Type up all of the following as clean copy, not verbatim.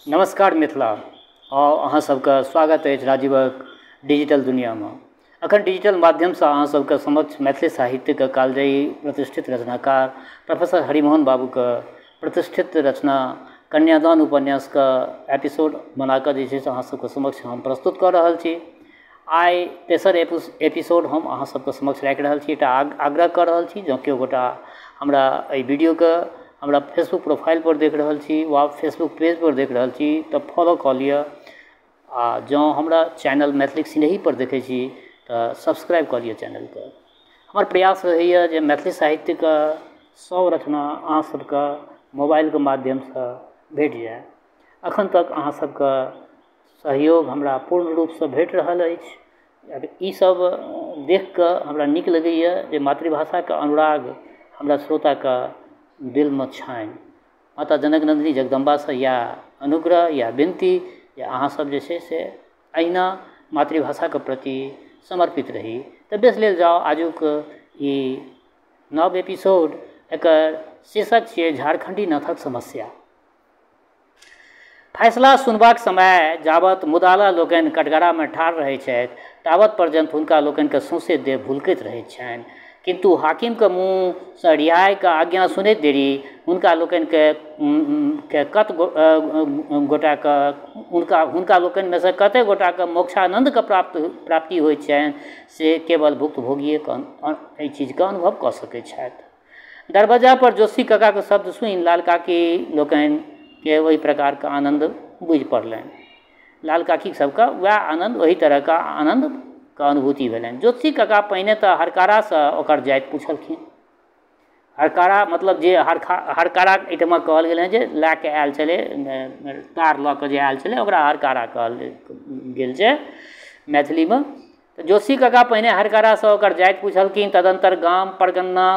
नमस्कार मिथिला, आउ अहाँ सबके स्वागत अछि राजीवक डिजिटल दुनियामे। अखन डिजिटल माध्यमसँ अहाँ सबके समक्ष मैथिली साहित्यके कालजयी प्रतिष्ठित रचनाकार प्रोफेसर हरिमोहन बाबूके प्रतिष्ठित रचना कन्यादान उपन्यासके एपिसोड बनाकऽ जे छै से अहाँ सबके समक्ष हम प्रस्तुत कऽ रहल छी। आइ तेसर एपिसोड हम अहाँ सबके समक्ष राखि रहल छी। एकटा आग्रह कऽ रहल छी, जँ केओ गोटा हमरा एहि वीडियोके हमरा फेसबुक प्रोफाइलपर देख रहल छी वा फेसबुक पेजपर देख रहल छी तऽ फॉलो कऽ लिअ, आ जँ हमरा चैनल मैथिलीक सिनेहीपर देखै छी तऽ सब्सक्राइब कऽ लिअ चैनलके। हमर प्रयास रहैए जे मैथिली साहित्यके सब रचना अहाँ सबके मोबाइलके माध्यमसँ भेट जाय। अखन तक अहाँ सबके सहयोग हमरा पूर्ण रूपसँ भेट रहल अछि। ई सब देखिकऽ हमरा नीक लगैए जे मातृभाषाके अनुराग हमरा श्रोताके दिलमे छनि। माता जनक नन्दिनी जगदम्बासँ इएह अनुग्रह या विनती जे अहाँ सब जे छै से अहिना मातृभाषाके प्रति समर्पित रही। तऽ बेस लेल जाउ आजुक ई नव एपिसोड, एकर शीर्षक छियै झारखण्डी नाथक समस्या। फैसला सुनबाक समय जाबत मुदाला लोकनि कटघरामे ठाढ़ रहैत छथि ताबत पर्यन्त हुनका लोकनिके सौंसे देह भुलकैत रहैत छनि, किन्तु हाकिमके मुँहसँ रिहाइके आज्ञा सुनैत देरी हुनका लोकनिके के कत गोटाके हुनका लोकनिमे सँ कतेक गोटाके मोक्षानन्दके प्राप्ति होइत छनि से केवल भुक्तभोगिएके एहि चीजके अनुभव कऽ सकैत छथि। दरवाजा पर जोशी काकाके शब्द सुनि लाल काकी लोकनिके ओहि प्रकारके आनन्द बुझि पड़लनि। लाल काकी सबके वएह आनन्द, ओहि तरहके आनन्दके अनुभूति भेलनि। ज्योतिषी काका पहिने तऽ हरकारासँ ओकर जाति पुछलखिन। हरकारा मतलब जे हरकारा एहिठमा कहल गेल हँ जे लए कऽ आयल छलै, तार लऽ कऽ जे आयल छलै ओकरा हरकारा कहल गेल छै मैथिलीमे। तऽ जोशी काका पहिने हरकारासँ ओकर जाति पुछलखिन, तदन्तर गाम, परगन्ना,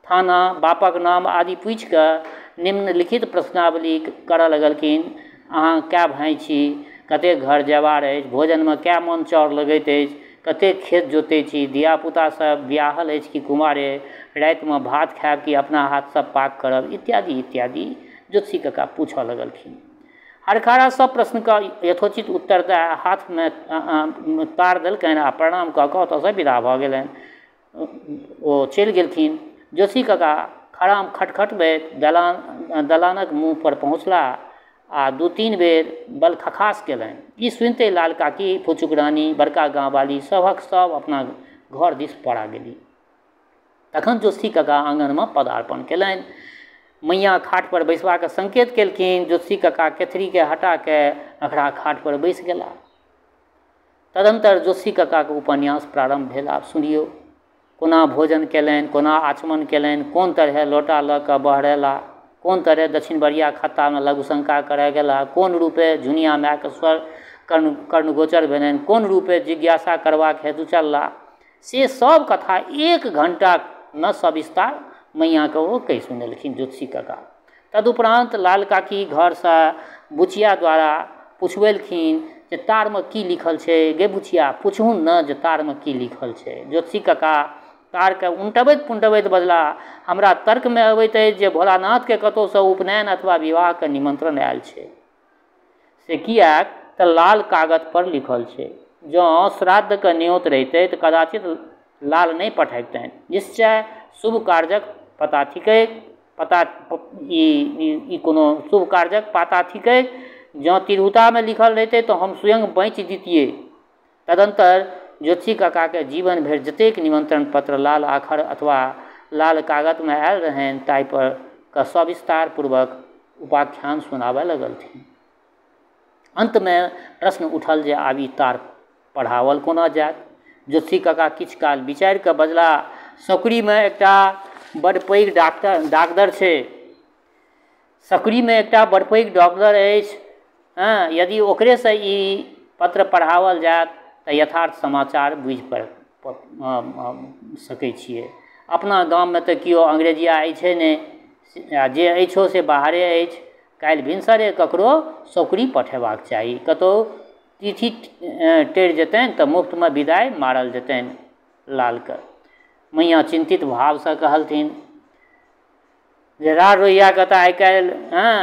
थाना, बापक नाम आदि पूछिकऽ निम्नलिखित प्रश्नावली करऽ लगलखिन। अहाँ कए भाइ छी, कतेक घर जवार अछि, भोजनमे कए मन चाउर लगैत अछि, कतेक खेत जोतै छी, धियापुता सब बियाहल अछि कि कुमारे, रातिमे भात खायब कि अपना हाथसँ पाक करब, इत्यादि इत्यादि ज्योतिषी काका पूछऽ लगलखिन। हरखारा सब प्रश्नके यथोचित उत्तर दए हाथमे तार देलकनि आ प्रणाम कऽ कऽ ओतऽसँ विदा भऽ गेलनि। ओ चलि गेलखिन। जोशी काका खराम खटखटबैत दलानक मुँह पर पहुँचला आ 2-3 बेर बलखखास केलनि। ई सुनिते लाल काकी, फुचुक रानी, बड़का गाँववाली सभक सब अपना घर दिस पड़ा गेली। तखन जोशी काका आङनमे पदार्पण केलनि। मैया खाट पर बैसबाक संकेत केलखिन। जोशी काका केथरीके हटा के अखरा खाट पर बैस गेला। तदंतर जोशी काकाके उपन्यास प्रारंभ भेल। आब सुनियौ कोना भोजन केलनि, कोना आचमन केलनि, कोन तरहे लोटा लऽ कऽ बहरेला, कोन तरहे दक्षिणबरिया खत्तामे लघुशंका करय गेला, कोन रूपे झुनिया मायके स्वर कर्णगोचर भेलनि, कोन रूपे जिज्ञासा करबाक हेतु चलला, से सब कथा 1 घंटामे सविस्तार मैयाके ओ कहि सुनेलखिन ज्योतिषी काका। तदुपरान्त लाल काकी घरसँ बुचिया द्वारा पुछबेलखिन जे तारमे की लिखल छै, गे बुचिया पुछहुन ने जे तारमे की लिखल छै। ज्योतिषी काका तारके उनटबैत पुनटबैत बजला, हमरा तर्कमे अबैत अछि जे भोलानाथके कतहुसँ उपनयन अथवा विवाहके निमंत्रण आयल छै। से किएक तऽ लाल कागत पर लिखल छै। जँ श्राद्धके न्योत रहितै तऽ कदाचित लाल नहि पठबितनि। निश्चय शुभ कार्यक पता थिकै, पता ई कोनो शुभ कार्यक पाता थिकै। जँ तिरहुतामे लिखल रहितै तऽ हम स्वयं बाँचि दितियै। तदन्तर ज्योतिषी काकाके जीवन भरि जतेक निमंत्रण पत्र लाल आखर अथवा लाल कागतमे आयल रहनि ताहि पर के सविस्तार पूर्वक उपाख्यान सुनाबय लगलथिन। अन्तमे प्रश्न उठल जे आब ई तार पढ़ाओल कोना जायत। ज्योतिषी काका किछु काल विचारि कऽ बजला, सकरीमे एकटा बड़ पैघ डाकदर छै, सकरीमे एकटा बड़ पैघ डॉक्टर अछि, हँ, यदि ओकरेसँ ई पत्र पढ़ाओल जायत तऽ यथार्थ समाचार बुझि सकै छियै। अपना गाममे तऽ केओ अंग्रेजिया अछि नहि, आ जे अछिओ से बाहरे अछि। काल्हि भिनसरे ककरो सौकरी पठेबाक चाही, कतहु तिथि टरि जेतनि तऽ मुफ्तमे विदाइ मारल जेतनि लालके। मैया चिन्तित भावसँ कहलथिन जे राड़ रोहियाके तऽ आइकाल्हि हँ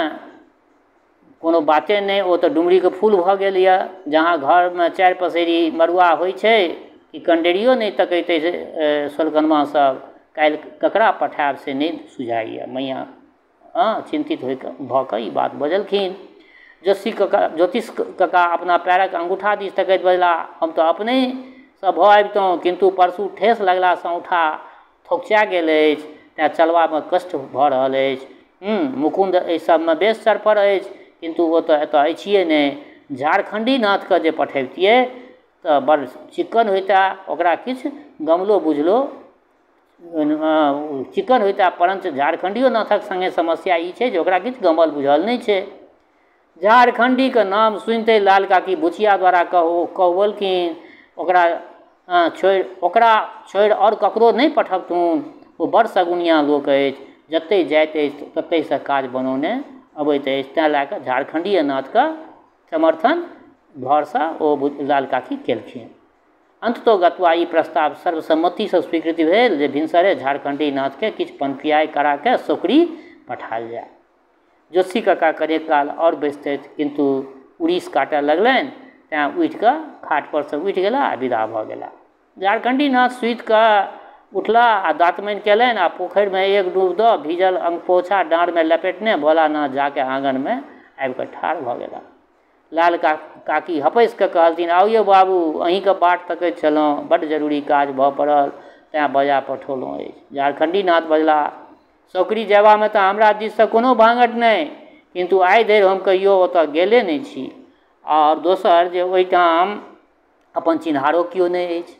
कोनो बाते नहि, ओ तऽ डुमरीके फूल भऽ गेल यऽ। जहाँ घरमे 4 पसेरी मड़ुआ होइ छै कि कंडेरियो नहि तकैत अछि सोलकनमा सब। काल्हि ककरा पठायब से नहि सुझाइए। मैया चिन्तित होइके भऽ कऽ ई बात बजलखिन। ज्योतिष कका अपना पैरक अंगूठा दिस तकैत बजला, हम तऽ अपनेसँ भऽ अबितहुँ, किन्तु परसू ठेस लगलासँ औंठा थोकचा गेल अछि, तेँ चलबामे कष्ट भऽ रहल अछि। मुकुन्द एहि सबमे बेस चरफर अछि, किन्तु ओ तऽ एतऽ अछिए नहि। झारखण्डी नाथके जे पठबितियै तऽ बड़ चिक्कन होइता, ओकरा किछु गमलो बुझलो चिक्कन होइता, परञ्च झारखण्डियो नाथक सङ्गे समस्या ई छै जे ओकरा किछु गमल बुझल नहि छै। झारखण्डीके नाम सुनिते लाल काकी बुचिया द्वारा कहबलखिन, ओकरा छोड़ि आओर ककरो नहि पठबथुन, ओ बड़ सगुनिया लोक अछि, जतहि जाइत अछि ततहिसँ काज बनौने अबैत अछि। तेँ लए कऽ झारखण्डीए नाथके समर्थन घरसँ ओ लाल काकी केलखिन। अन्ततो गत्वा ई प्रस्ताव सर्वसम्मतिसँ स्वीकृत भेल जे भिनसरे झारखण्डी नाथके किछु पनपियाइ कराके सौकरी पठायल जाय। जोशी काका कनेक काल आओर बैसतथि, किन्तु उड़ीस काटऽ लगलनि, तेँ उठिकऽ खाटपरसँ उठि गेला आ विदा भऽ गेला। झारखण्डी नाथ सुतिकऽ उठला आ दातमनि केलनि आ पोखरिमे एक डूब दऽ भीजल अंगपोछा डाँड़मे लपेटने भोलानाथ झाके आङनमे आबिकऽ ठाढ़ भऽ गेला। लाल काकी हपसि कऽ कहलथिन, आउ यौ बाबू, अहीँके बाट तकैत छलहुँ, बड्ड जरूरी काज भऽ पड़ल तेँ बजा पठौलहुँ अछि। झारखण्डी नाथ बजला, सौकरी जयबामे तऽ हमरा दिससँ कोनो भाँगठ नहि, किन्तु आइ धरि हम कहियो ओतऽ गेले नहि छी, आओर दोसर जे ओहिठाम अपन चिन्हारो केओ नहि अछि,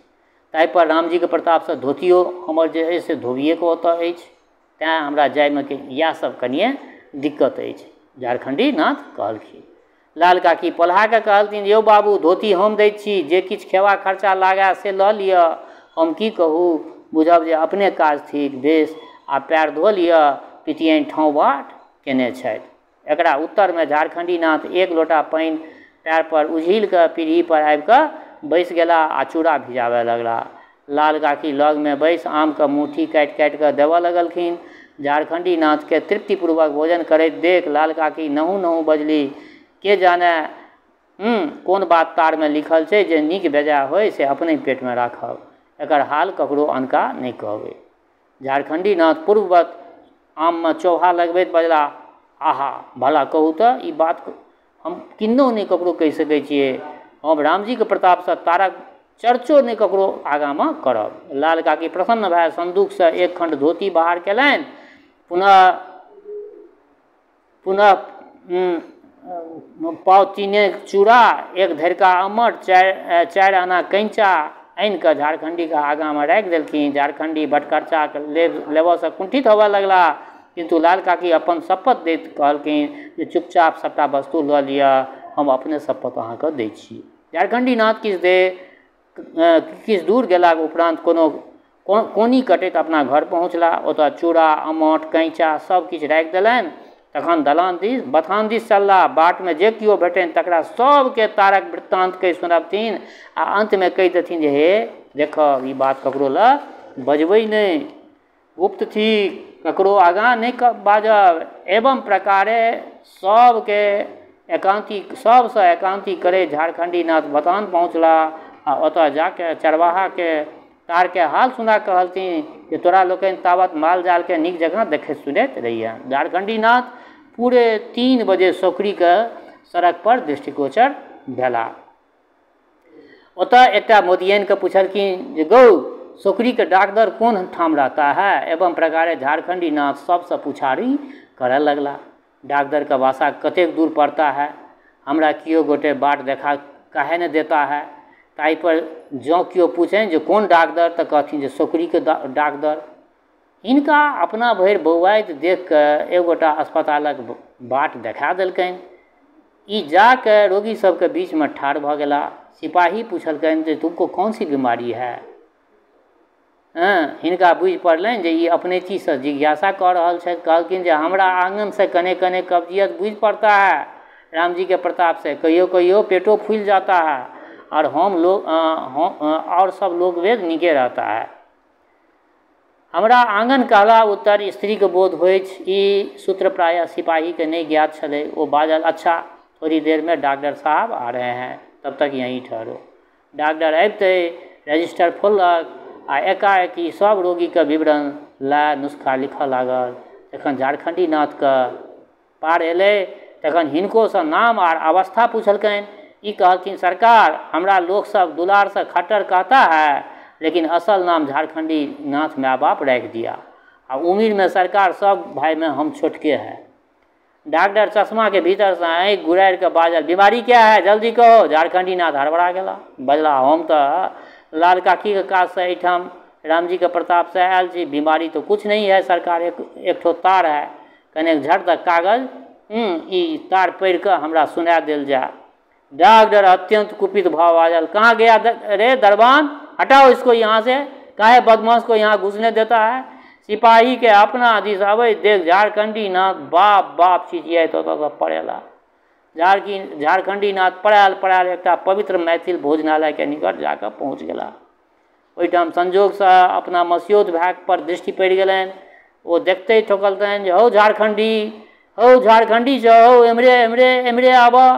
ताहिपर रामजीके प्रतापसँ धोतियो हमर जे अछि से धोबिएके ओतऽ अछि, तेँ हमरा जाइमे इएह सब कनिए दिक्कत अछि। झारखण्डी नाथ कहलखिन। लाल काकी पोल्हाके कहलथिन, यौ बाबू, धोती हम दै छी, जे किछु खेबा खर्चा लागए से लऽ लिअ, हम की कहू, बुझब जे अपने काज थिक। बेस, आ पैर धो लिअ, पितियनि ठाँव बाट केने छथि। एकरा उत्तरमे झारखण्डी नाथ एक लोटा पानि पैर पर उझिल कऽ पीढ़ी पर आबिकऽ बैसि गेला आ चूड़ा भिजाबय लगला। लाल काकी लगमे बैसि आमके मुट्ठी काटि काटि कऽ देबऽ लगलखिन। झारखण्डी नाथके तृप्तिपूर्वक भोजन करैत देख लाल काकी नहु नहु बजली, के जाने कोन बात तारमे लिखल छै जे नीक बेजाय होइ से अपने पेटमे राखब, एकर हाल ककरो अनका नहि कहबै। झारखण्डी नाथ पूर्ववत आममे चोभा लगबैत बजला, आहा, भला कहू तऽ ई बात हम किन्नहुँ नहि ककरो कहि सकै छियै, हम रामजीके प्रतापसँ तारक चर्चो नहि ककरो आगाँमे करब। लाल काकी प्रसन्न भए सन्दूकसँ एक खण्ड धोती बाहर केलनि, पुनः पुनः पाव 3 चूड़ा, एक धरिका अमर, 4 आना कैंचा आनि कऽ झारखण्डीके आगाँमे राखि देलखिन। झारखण्डी बटखर्चाके लेबऽसँ कुंठित होबऽ लगला, किन्तु लाल काकी अपन शपथ दैत कहलखिन जे चुपचाप सबटा वस्तु लऽ लिअ, हम अपने शपथ अहाँके दै छी। झारखण्डी नाथ किछु दूर गेलाके उपरान्त कोनो कोनी कटैत अपना घर पहुँचला। ओतऽ चूड़ा, अमठ, कैंचा सब किछु राखि देलनि। तखन दलान दिस बथान दिस चलला। बाटमे जे केओ भेटनि तकरा सबके तारक वृत्तान्त कहि सुनबथिन आ अन्तमे कहि देथिन जे हे देखब, ई बात ककरो लग बजबै नहि, गुप्त थिक, ककरो आगाँ नहि बाजब। एवं प्रकारे सबके सबसँ एकान्ती करैत झारखण्डी नाथ बथान पहुँचला आ ओतऽ जाके चरवाहाके तारके हाल सुना कहलथिन जे तोरा लोकनि तावत माल जालके नीक जकाँ देखैत सुनैत रहिए। झारखण्डी नाथ पूरे 3 बजे सौकरीके सड़क पर दृष्टिगोचर भेला। ओतऽ एकटा मोदियनके पुछलखिन जे गौ, सौकरीके डाकदर कोन ठाम रहता है? एवं प्रकारे झारखण्डी नाथ सबसँ पुछारी करऽ लगला। डाकदरके वासा कतेक दूर पड़ता है? हमरा केओ गोटे बाट देखा काहे नहि देता है? ताहिपर जँ केओ पूछनि जे कोन डाकदर, तऽ कहथिन जे सौकरीके डाकदर। हिनका अपना भरि बौआइत देखिकऽ एगोटा अस्पतालक बाट देखा देलकनि। ई जाके रोगी सबके बीचमे ठाढ़ भऽ गेला। सिपाही पुछलकनि जे तुमको कौन सी बीमारी है? हिनका बुझि पड़लनि जे ई अपने चीजसँ जिज्ञासा कऽ रहल छथि। कहलखिन जे हमरा आँगनसँ कने कने कब्जियत बुझि पड़ता है, रामजी के प्रताप से कहियो कहियो पेटो फूल जाता है और हम लोग और सब लोग वेद नीके रहता है। हमरा आँगन कहला उत्तर स्त्रीके बोध होइछ, ई सूत्र प्रायः सिपाहीके नहि ज्ञात छलै। ओ बाजल, अच्छा थोड़ी देर में डॉक्टर साहब आ रहे हैं, तब तक यहीं ठहरो। डॉक्टर अबिते रजिस्टर फोललक आ एकाएकी सब रोगीके विवरण लए नुस्खा लिखऽ लागल। जखन झारखण्डी नाथके पार एलै तखन हिनकोसँ नाम आर अवस्था पुछलकनि। ई कहलखिन, सरकार हमरा लोकसब दुलारसँ खट्टर कहता है, लेकिन असल नाम झारखण्डी नाथ my बाप राखि दिया, आ उमिरमे सरकार सब भाइमे हम छोटके है। डॉक्टर चश्माके भीतरसँ आँखि गुरारि कऽ बाजल, बीमारी क्या है जल्दी कहो। झारखण्डी नाथ हड़बड़ा गेला, बजला, हम तऽ लाल काकीके काजसँ एहिठाम रामजीके प्रतापसँ आयल छी, बीमारी तो कुछ नहीं है सरकार, एक ठो तार है, कनेक झट दऽ कागज ई तार पढ़ि कऽ हमरा सुना देल जाय। डॉक्टर अत्यंत कुपित भाव बाजल, कहाँ गया रे दरबान, हटाओ इसको यहाँ से, काहे बदमाश को यहाँ घुसने देता है। सिपाही के अपना दिस अबैत देख झारखण्डी नाथ बाप बाप चिचियाइत ओतऽसँ पड़ेला। झारखण्डी नाथ पड़ायल पड़ायल एकटा पवित्र मैथिल भोजनालयके निकट जाकऽ पहुँच गेला। ओहिठाम संजोगसँ अपना मसियौत भाय पर दृष्टि पड़ि गेलनि। ओ देखते ठोकलकनि जे हौ झारखण्डी, हौ झारखण्डी छौ, हौ एम्हरे एम्हरे एम्हरे आबऽ,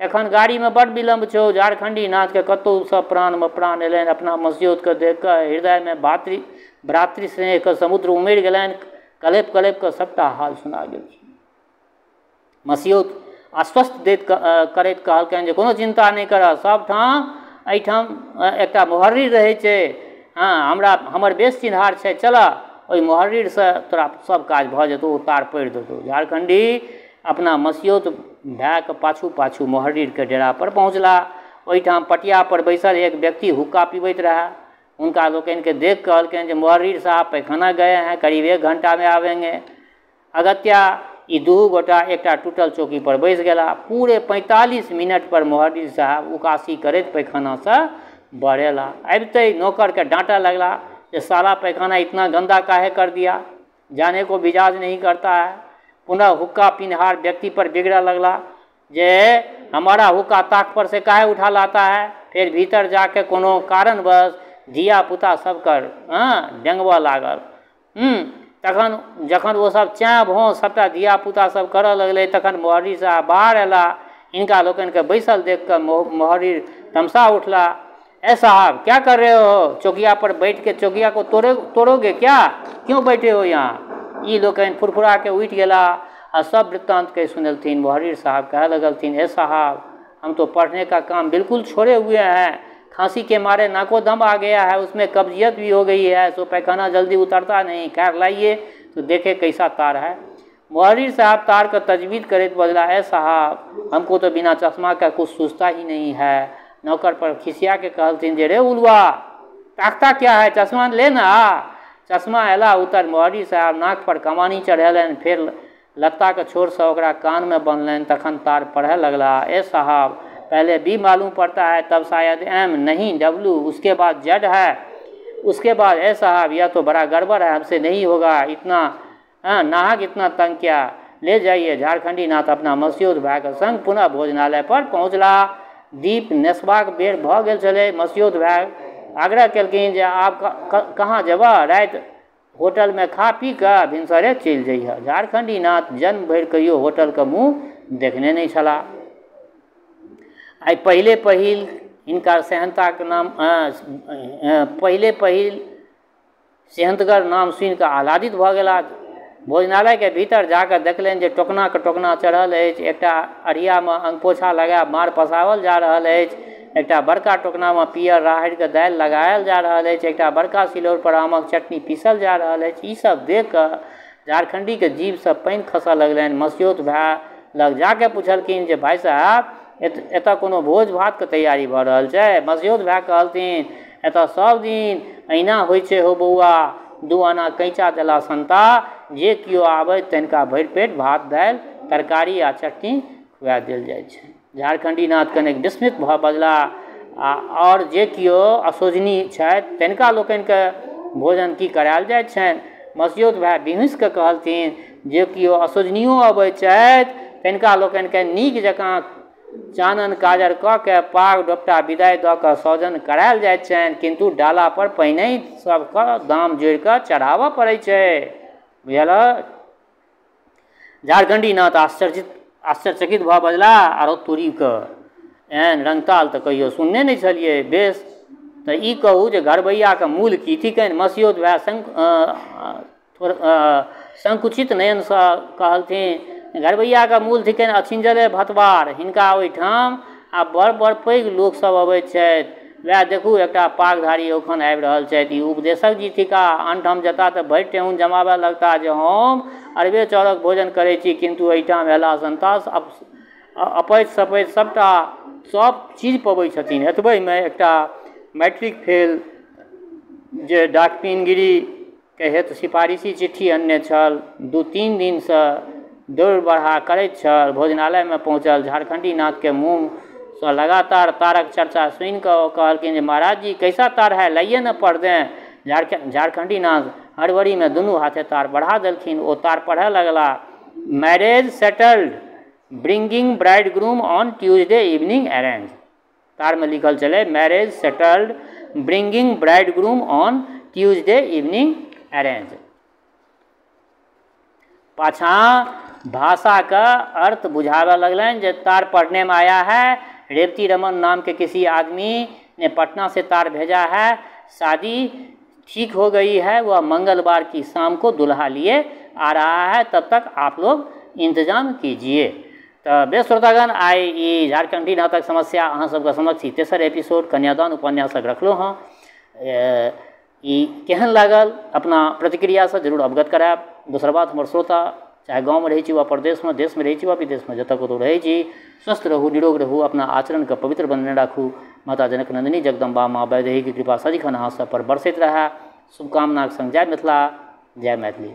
एखन गाड़ीमे बड्ड विलम्ब छौ। झारखण्डी नाथके कतहुसँ प्राणमे प्राण एलनि। अपना मसियौतके देख कऽ हृदयमे भ्रातृ स्नेहके समुद्र उमड़ि गेलनि। कलपि कलपि कऽ सबटा हाल सुना गेलखिन। मसियौत आश्वस्त दैत करैत कहलकनि जे कोनो चिन्ता नहि करऽ, सबठाम एहिठाम एकटा मोहर्रिर रहै छै, हँ हमरा हमर बेस चिन्हार छै, चलऽ ओहि मोहर्रिरसँ तोरा सब काज भऽ जेतौ, ओ तार पढ़ि देतौ। झारखण्डी अपना मसियौत भायके पाछू पाछू मोहर्रिरके डेरापर पहुँचला। ओहिठाम पटियापर बैसल एक व्यक्ति हुक्का पीबैत रहए। हुनका लोकनिके देख कहलकनि जे मोहर्रिर साहब पैखाना गए हैं, करीब 1 घंटामे आवेंगे। अगत्या ई दुहू गोटा एकटा टूटल चौकी पर बैस गेला। पूरे 45 मिनट पर मोहर्रिर साहब उकासी करैत पैखानासँ बहरेला। अबिते नौकरके डाँटऽ लगला जे साला पैखाना इतना गंदा काहे कर दिया, जाने को मिजाज नहीं करता है। पुनः हुक्का पीनहार व्यक्ति पर बिगड़ऽ लगला जे हमारा हुक्का ताक पर से काहे उठा लाता है। फेर भीतर जाके कोनो कारणवश धिया पुता सबकर डेंगबऽ लागल। तखन जखन ओसब चाँ भोँ सबटा धिया पुता सब करऽ लगलै तखन मोहर्रिर साहब बाहर अयला। हिनका लोकनिके बैसल देख कऽ मोहर्रिर तमसा उठला, ए साहब क्या कर रहे हो, चौकिया पर बैठ के चौकिया को तोड़ोगे क्या, क्यों बैठे हो यहाँ। ई लोकनि फुरफुरा के उठि गेला आ सब वृत्तांत के सुनेलथिन। मोहर्रिर साहब कहऽ लगलथिन, ए साहब हम तो पढ़ने का काम बिल्कुल छोड़े हुए हैं, खांसी के मारे नाको दम आ गया है, उसमें कब्जियत भी हो गई है, सो पैखाना जल्दी उतरता नहीं, खैर लाइए तो देखे कैसा तार है। मोहर्रिर साहब तार का तजवीज़ करैत बजला, ए साहब हमको तो बिना चश्मा का कुछ सूझता ही नहीं है। नौकर पर खिसिया के कहलथिन जे रे उलुआ ताकता क्या है, चश्मा ले ना। चश्मा अयला उतर मोहर्रिर साहब नाक पर कमानी चढ़ेलनि, फेर लत्ताके छोरसँ ओकरा कानमे बन्हलनि, तखन तार पढ़य लगला, ए साहब पहले बी मालूम पड़ता है, तब शायद एम नहीं डब्लू, उसके बाद जेड है, उसके बाद ए साहब यह तो बड़ा गड़बड़ है, हमसे नहीं होगा इतना, हाँ नाहक इतना तंग क्या, ले जाइए। झारखण्डी नाथ अपना मसियौत भाइके संग पुनः भोजनालय पर पहुँचला। दीप नेसबाक बेर भऽ गेल छलै। मसियौत भाइ आग्रह केलखिन जे आब कहाँ जेबह, राति होटलमे खा पी कऽ भिनसरे चलि जइहऽ। झारखण्डी नाथ जन्म भरि कहियो होटलके मुँह देखने नहि छलाह। आइ पहिले पहिल हिनका सेहन्ताके नाम पहिले पहिल सेहन्तगर नाम सुनिकऽ आह्लादित भऽ गेला। भोजनालयके भीतर जाकऽ देखलनि जे टोकनाके टोकना चढ़ल अछि, एकटा अरियामे अंगपोछा लगा मार पसाओल जा रहल अछि, एकटा बड़का टोकनामे पियर राहड़िके दालि लगायल जा रहल अछि, एकटा बड़का सिलौट पर आमक चटनी पीसल जा रहल अछि। ई सब देख कऽ झारखण्डीके जीभसँ पानि खसऽ लगलनि। मसियौत भाय लग जाके पुछलखिन जे भाइ साहब एतऽ कोनो भोज भातके तैयारी भऽ रहल छै? मसियौत भाय कहलथिन एतऽ सब दिन अहिना होइ छै हौ बौआ, 2 आना कैँचा देला सन्ता जे केओ आबै तनिका भरि पेट भात दालि तरकारी आ चटनी खुआ देल जाइ छै। झारखण्डी नाथ कनेक विस्मित भऽ बजला, आ आओर जे केओ असोजनी छथि तनिका लोकनिके भोजन की करायल जाइ छनि? मसियौत भाय बिहुँसि कऽ कहलथिन जे केओ असोजनियो अबै छथि तनिका लोकनिके नीक जकाँ चानन काजर कऽ के पाग डोपटा विदाइ दऽ कऽ सौजन करायल जाइत छनि, किन्तु डाला पर पहिनहि सबके दाम जोड़ि कऽ चढ़ाबऽ पड़ै छै। बुझल? झारखण्डी नाथ आश्चर्यचकित भऽ बजलाह, आरो तोरीके एहन रङ्गताल तऽ कहियो सुनने नहि छलियै। बेस, तऽ ई कहू जे घरबैयाके मूल की थिकनि? मसियौत भाय संकुचित नयनसँ कहलथिन, घरबैयाके मूल थिकनि अछिञ्जले भतवार। हिनका ओहिठाम आ बड़ बड़ पैघ लोकसभ अबैत छथि। वएह देखू, एकटा पागधारी एखन आबि रहल छथि, ई उपदेशक जी थिकाह। आनठाम जेताह तऽ भरि ठेहुन जमाबऽ लगताह जे हम अरबे चाउरक भोजन करै छी, किन्तु एहिठाम अयला सन्ता अपैत सपैत सबटा सब चीज पबै छथिन। एतबहिमे एकटा मैट्रिक फेल जे डाकपिनगिरीके हेतु सिफारिशी चिट्ठी अनने छल, 2-3 दिनसँ दौड़ बढ़ा करैत छल, भोजनालयमे पहुँचल। झारखण्डी नाथके मुँहसँ लगातार तारक चर्चा सुनिकऽ ओ कहलखिन जे महाराज जी कैसा तार है, लाइए न पढ़ दें। झारखण्डी नाथ हड़बड़ीमे दुनू हाथे तार बढ़ा देलखिन। ओ तार पढ़य लगला, marriage settled, bringing bridegroom on Tuesday evening arrange. तारमे लिखल छलै marriage settled, bringing bridegroom on Tuesday evening arrange. पाछाँ भाषाके अर्थ बुझाबऽ लगलनि जे तार पढ़ने में आया है, रेवती रमन नाम के किसी आदमी ने पटना से तार भेजा है, शादी ठीक हो गई है, वह मंगलवार की शाम को दुल्हा लिए आ रहा है, तब तक आप लोग इंतजाम कीजिए। तऽ बेस श्रोतागण, आइ ई झारखण्डी नाथक समस्या अहाँ सबके समक्ष ई तेसर एपिसोड कन्यादान उपन्यासक रखलहुँ हँ। ई केहन लागल अपना प्रतिक्रियासँ जरूर अवगत करायब। दोसर बात, हमर श्रोता चाहे गाँवमे रहै छी वा परदेशमे, देशमे रहै छी वा विदेशमे, जतऽ कतहु रहै छी, स्वस्थ रहू, निरोग रहू, अपना आचरणके पवित्र बनेने राखू। माता जनक नन्दिनी जगदम्बा माँ वैदेहीके कृपा सदिखन अहाँ सब पर बरसैत रहए। शुभकामनाक संग जय मिथिला, जय मैथिली।